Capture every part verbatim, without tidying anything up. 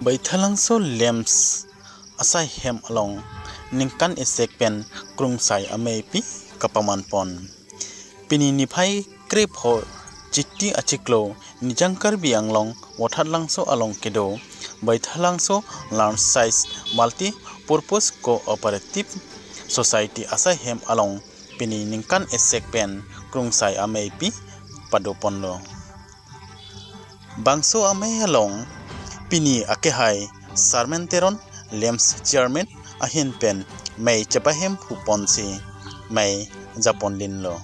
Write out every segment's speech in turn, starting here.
Baithalangso LAMPS asai hem along ningkan esek pen krungsai ameipi kapaman pon. Pini niphai krepho Chiti achiklo Nijang Karbi Anglong Vothatlangso along kedo Baithalangso Large Size Multi Purpose Cooperative Society asai hem along pini ningkan esek pen krungsai ameipi pado ponlo. Bangso amei along pini akehai Sarmen Teron, LAMPS chairman ahin pen mei chepahemphu ponsi mei japon linlo.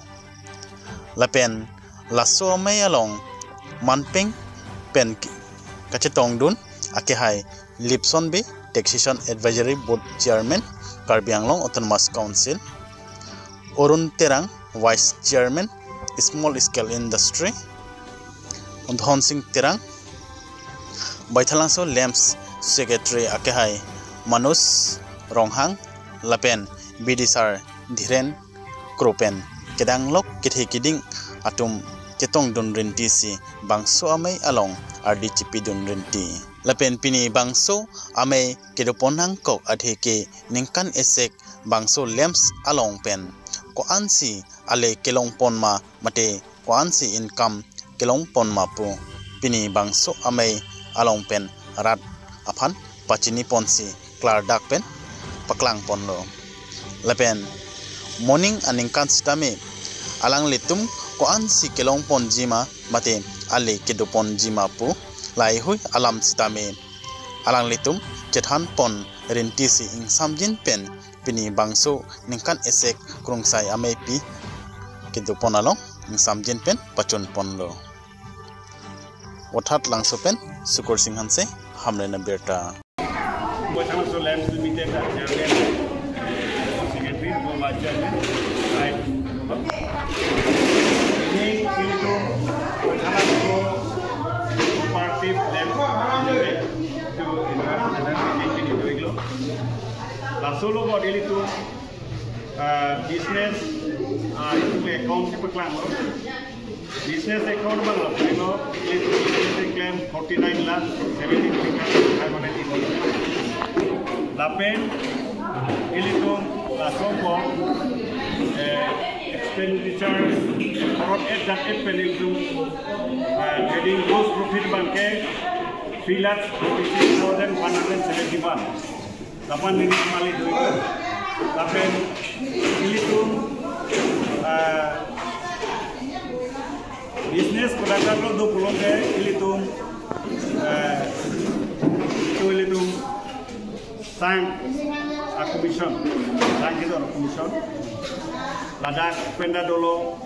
Lapen laso amei along manpeng pen kachetongdun akehai Lipson Bey, Taxation Advisory Board Chairman, Karbi Anglong Autonomous Council, Arun Terang, Vice Chairman, Small Scale Industry, Dhonsing Terang, Baithalangso LAMPS Secretary akehai Manoj Ronghang lapen B D sir Dhiren Kro pen kedanglok kethe keding atum chetongdun rintisi bangso amei along ardi chipidun rinti. Lapen pini bangso amei kedopon nangkok atheke ningkan esek bangso LAMPS along pen ko-ansi ale kelong pon ma mate ko-ansi income kelong pon ma pu pini bangso amei along pen rat aphan pachini ponsi klardak pen paklang ponlo. Lapen moning aningkan sitame alanglitum ko-ansi kelong ponji ma mate ale kedo ponji ma pu laheihui alam sitame alanglitum chethan pon rintisi ingsamjin pen pini bangso ningkan esek krungsai ameipi kedopon along ingsamjin pen pachun ponlo. Vothatlangso pen Sukursing Hanse, Hamren Abirta. Baithalangso LAMPS Limited, uh, chairman, secretary, vice chairman, right. Ini itu Baithalangso cooperative LAMPS Limited itu invest dan bikin itu iklo. Laso lo buat ini tuh, uh, business, uh, itu account si paklang lo. Business account abang lo, ilitum business account forty nine lakh seventy three thousand five hundred eighty. Lapen ilitum laso ko, eh, expenditure korot et dan et pen ilitum, eh, trading gross profit abangke three lakh forty six thousand one hundred seventy one. Lapen neli kembali dulu. Lapen ilitum, eh, business kodak lo do pulote ilitum, eh, itu ilitum sang a commission, sang kejor a commission. Ladak penta dolo,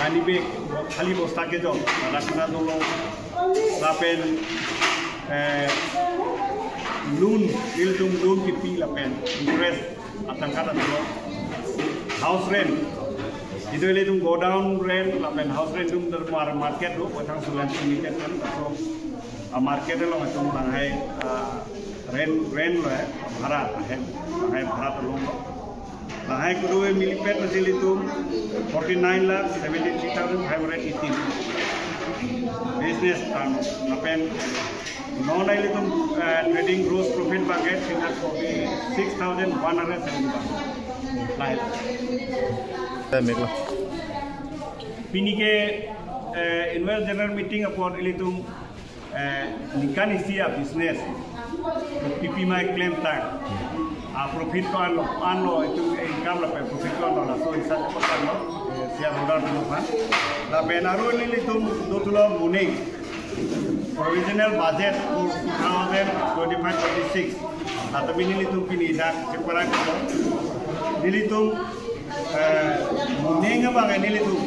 money bag, khali bosta kejor, ladak penta dolo. Lapen, eh, loan, ilitum loan kipi lapen interest atangka ta dolo. House rent. Itu ilitum godown rent lapen house rent atum der mar-, market do, Baithalangso LAMPS Limited kan. So, a market along atum langhai, ah, rent, rent lo, eh, bhara, ahem, langhai bhara ta longlo. Langhai kudu milipet na ilitum forty nine lakh seventy three thousand five hundred eighteen. Business term, lapen non ilitum, eh, trading gross profit abangke three lakh forty six thousand one hundred seventy one. Lahai. Pini ke, eh, annual general meeting apot ilitum, eh, ningkan isi a business, P P M I claim tang. A profit ko-an lo, ko-an lo, itu income lapen profit ko-an lo, laso hisab ko-an lo, eh, shareholder atum aphan. Lapen aru nelitum do tulo moning. Provisional budget for two thousand twenty-five twenty-six. Latum nelitum pini dak cheparai ko. Nelitum, eh, moning abang nelitum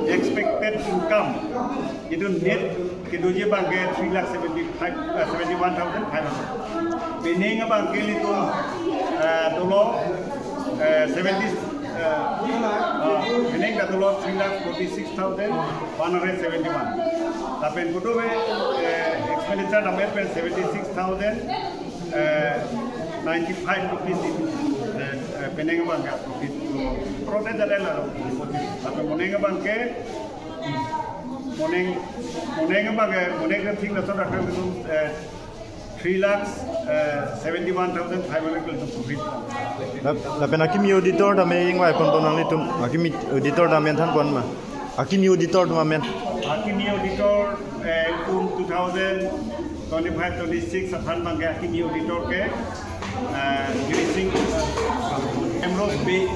expected income itu net kedoji abangke three lakh seventy-five, eh, seventy one thousand five hundred. Penang abangke ilitum, eh, dolo, eh, seventy, eh, eh, penang ta dolo three lakh forty six thousand one hundred seventy one. Lapen kudu, eh, expenditure number pen seventy six thousand, eh, ninety five rupees. Eh, eh, penang abangke profit. Profit ada lah. Lapen moning abangke, moning, moning abangke, moning ke thik laso dak, eh, Three lakhs, uh, seventy-one thousand five hundred ko profit. Lap-, lapen akimi auditor tame ingvai ponpon nanglitum. Akimi auditor tame thanpon ma. Akimi auditor tame amen. Akimi auditor, eh, itum two thousand twenty-five twenty-six aphan abangke akimi auditor ke, eh, Giri Singh, eh, Ambrose Bey,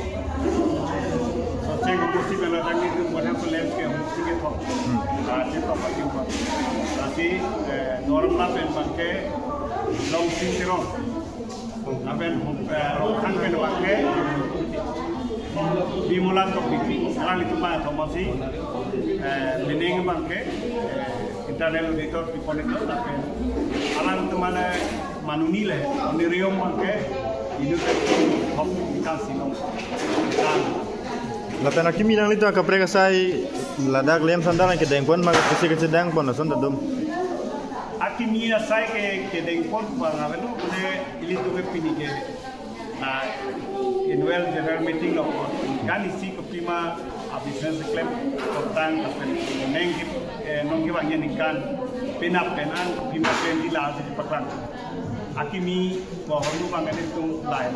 Socheng Ambrose Bey la tangni itum pada selem ke Hong Sing kethok. Hmm. Ah, kethok akim pa. Lasi, eh, Doramla pen abangke Long Sing Teron. Lapen, eh, Rongkhang pen abangke Bimola Tokbi, alanglitum abang thomasi, eh, penang abangke, eh, internal auditor piponitlo, lapen alanglitum mane manuni le, onirium abangke, inut thom ikan silong. Ikan. Lapen akimi nanglitum akaprek asai ladak lem sandal kedengpon ma kesi kechedengpon lason ta dum. Akimi asai ke, kedengpon abang avelo, kone ilitum ke pini ke, ah, annual general meeting lo, kan isi kopima, ah, business keklem kotang, lapen neng ke, eh, nong kevangji aningkan penap pen an kopima pen di la si paklang. Akimi ko honu abang ilitum lai.